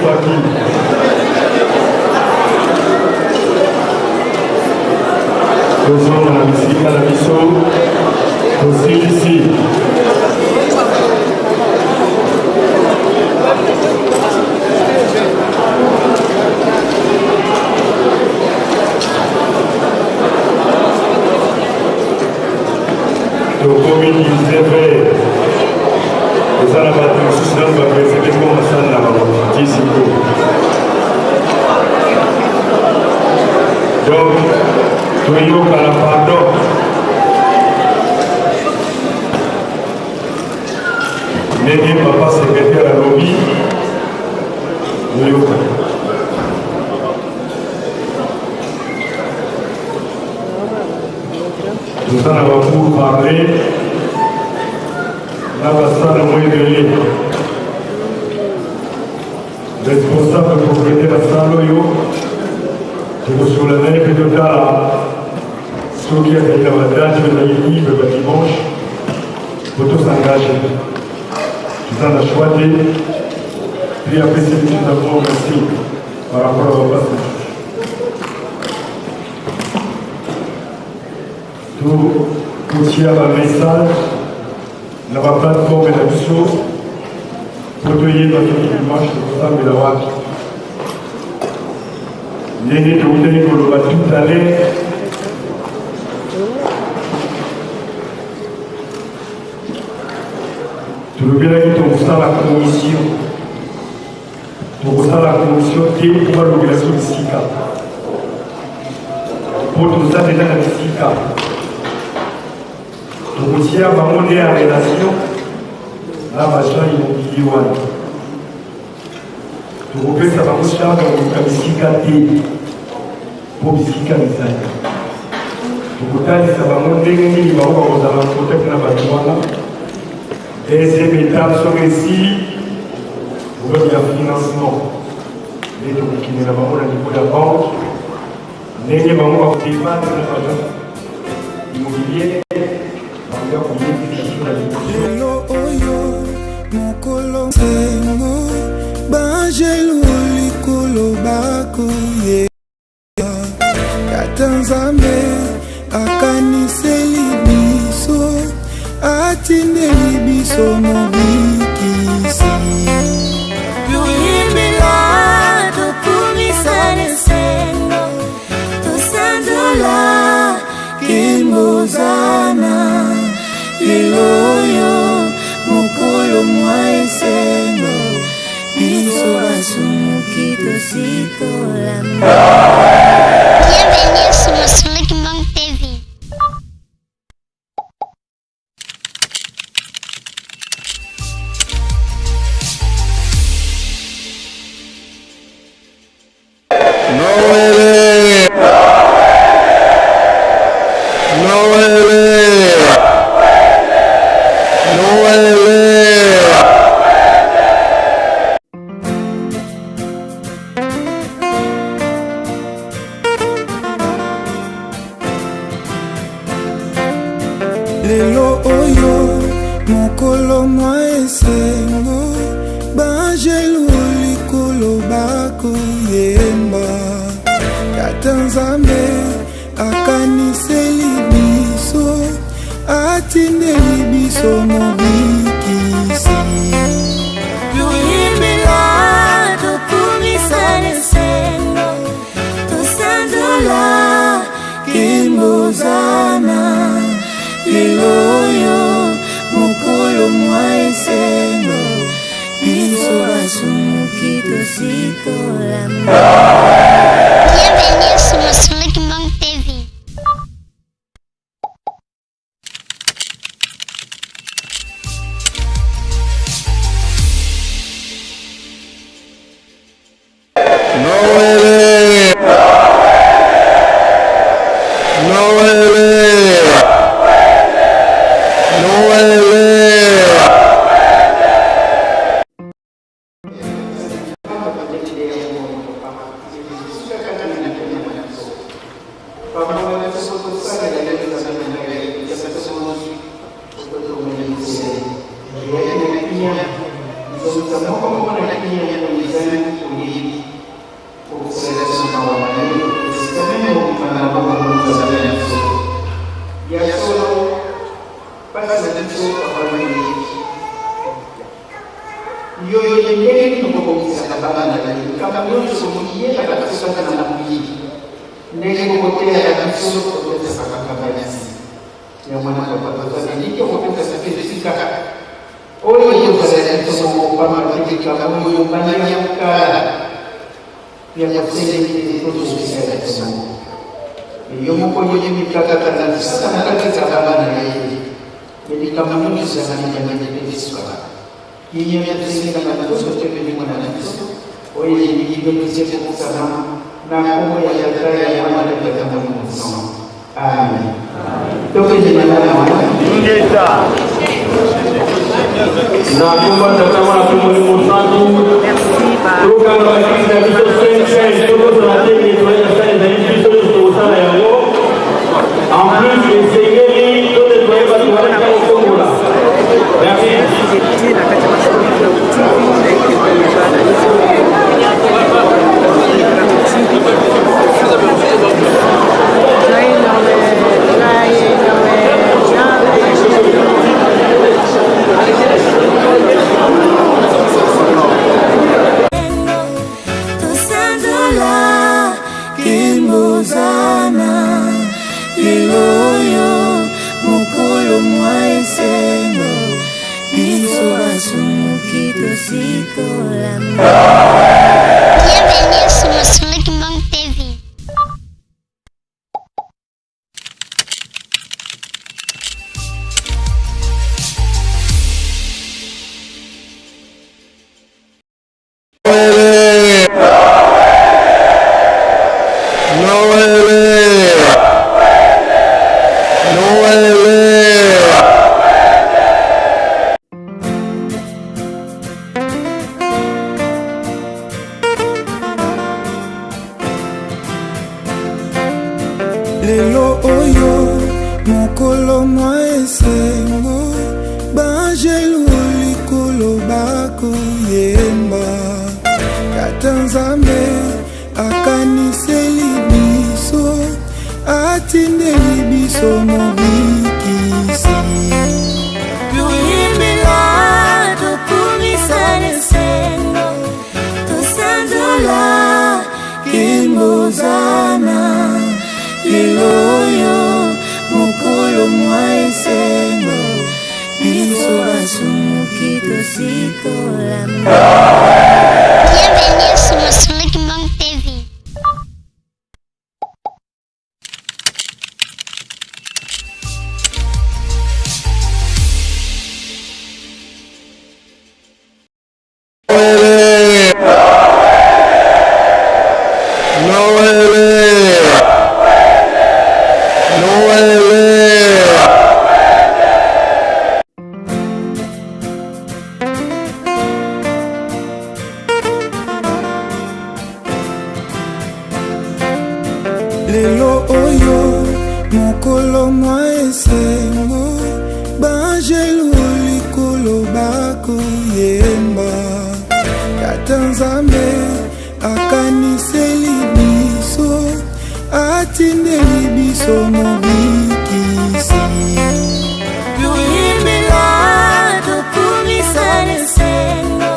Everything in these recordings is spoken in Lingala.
akufaki. Tozonga na bisika na biso, tosilisi. Tokomi 19 heures, eza na bato mosusu nano bapresente mpo masani na bango ti sikoyo. Donc toyokana, pardon. Ndenge papa secrétaire alobi, toyokana. Toza na bapourparlers na basala mo ebele. Responsable propriétaire ya sala oyo, tokosola na ye mpe totala soki azali na badate oyo ezali libre, badimanche, po tosengage. Toza na choix te. Mpe apesi biso d'abord merci par rapport à bapasi mosusu. Tokotia bamessage na baplateforme na biso po toyeba soki dimanche tokosambela wapi. Ndenge toutaki koloba tout à l'heure, tolobelaki tokosala commission. Tokosala commission te mpo balobela biso bisika, mpo toza deja na bisika. Tokotia bango nde ya relation na baagent immobilier wana. Tokopesa bango charge ya koluka bisika te, mpo bisika bizali. Tokotalisa bango ndenge nini bango bakozala contact na bato wana. Deuxième étape, soki esili, problème ya financement nde tokokende na bango na niveau ya banque, ndenge bango bakodebatre na baagent immobilier, bakoya koyebisa biso na liboso. Lelo oyo mokolo sengo, baangelu likolo bakoyeba. Tata Nzambe akaniseli biso, atindeli biso mobikisi. Toyembela, tokumisa esengo, tosanzola Kembozana, lelo oyo mokolo mwa esengo, biso basumuki tosikolama. Bienvenue sur Masolo Kimbangu TV. Noele! Noele! Noele! Lelo oyo mokolo mwa esengo, baangelu likolo bakoyemba. Tata Nzambe akaniseli biso, atindeli biso mobikisi. Toyembela, tokumisa esengo, tosanzola Kembozana, lelo oyo mokolo mwa esengo, biso basumuki tosikolama. Bienvenue sur Masolo Kimbangu TV. Noele! Noele! Noele! Makambo nyonso koyeba biso kati na molili. Ndenge kokoteyaka biso kopesaka makanisi. Yango wana papa toza na elikya kopesa mpe esika oyo ekozala ya biso moko, pamba te likambo oyo banda ya kala ya koselemi tozwa esika ya biso moko. Yo moko oyebi mikakatano na kati ya bana na ye, me likambo nyonso ezali ebandeli mpe esuka. Kimia tosenga na nzoto mpe milimo na biso, oyo elingi biso kokutana na nkombo ya Tata, ya Mwana mpe ya Molimo Mosantu. Amen. Tokende malamu. Ingeta. Na nkombo ya Tata, Mwana mpe Molimo Mosantu. Tokanga bakisi na biso sensen, tokosala te nettoyage ya sale ezali biso nyonso tokosala yango. En plus esengeli to nettoyer bato wana ntango kokombola. Merci. Tosanzola Kimbozana lelo oyo mokolo mwa esengo biso basumuki tosikolama. Bienvenue sur Masumu Kimbangu TV. Noele! Noele! Lelo oyo mokolo mwa esengo, baangelu likolo bakoyemba, Tata Nzambe akaniseli biso, atindeli biso Mobikisi. Toyembela, tokumisa na esengo, tosanzola Kimbozana lelo oyo mokolo mwa esengo, biso basumuki tosikolama. Bienvenue sur Masumu Kimbangu TV. Noele! Noele! Noele! Lelo oyo mokolo mwa esengo, baangelu likolo bakoyemba, Tata Nzambe akaniseli biso, atindeli biso Mobikisi. Toyembela, tokumisa na esengo,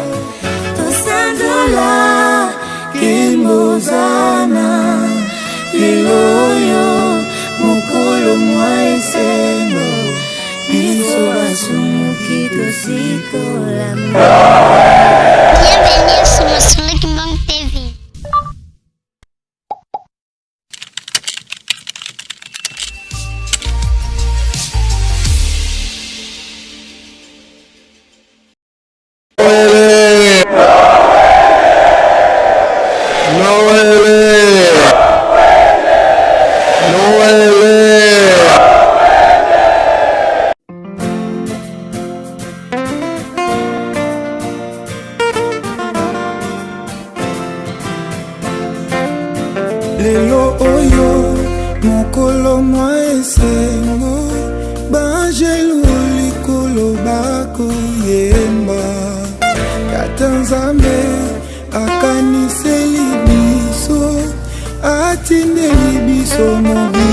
tosanzola Kimbozana lelo oyo mokolo mwa esengo, biso basumuki tosikolama. Bienvenue sur Masumu Kimbangu TV. Noele! Noele! Noele! Lelo oyo mokolo mwa esengo, baangelu likolo bakoyemba, Tata Nzambe akaniseli biso, atindeli biso Mobikisi.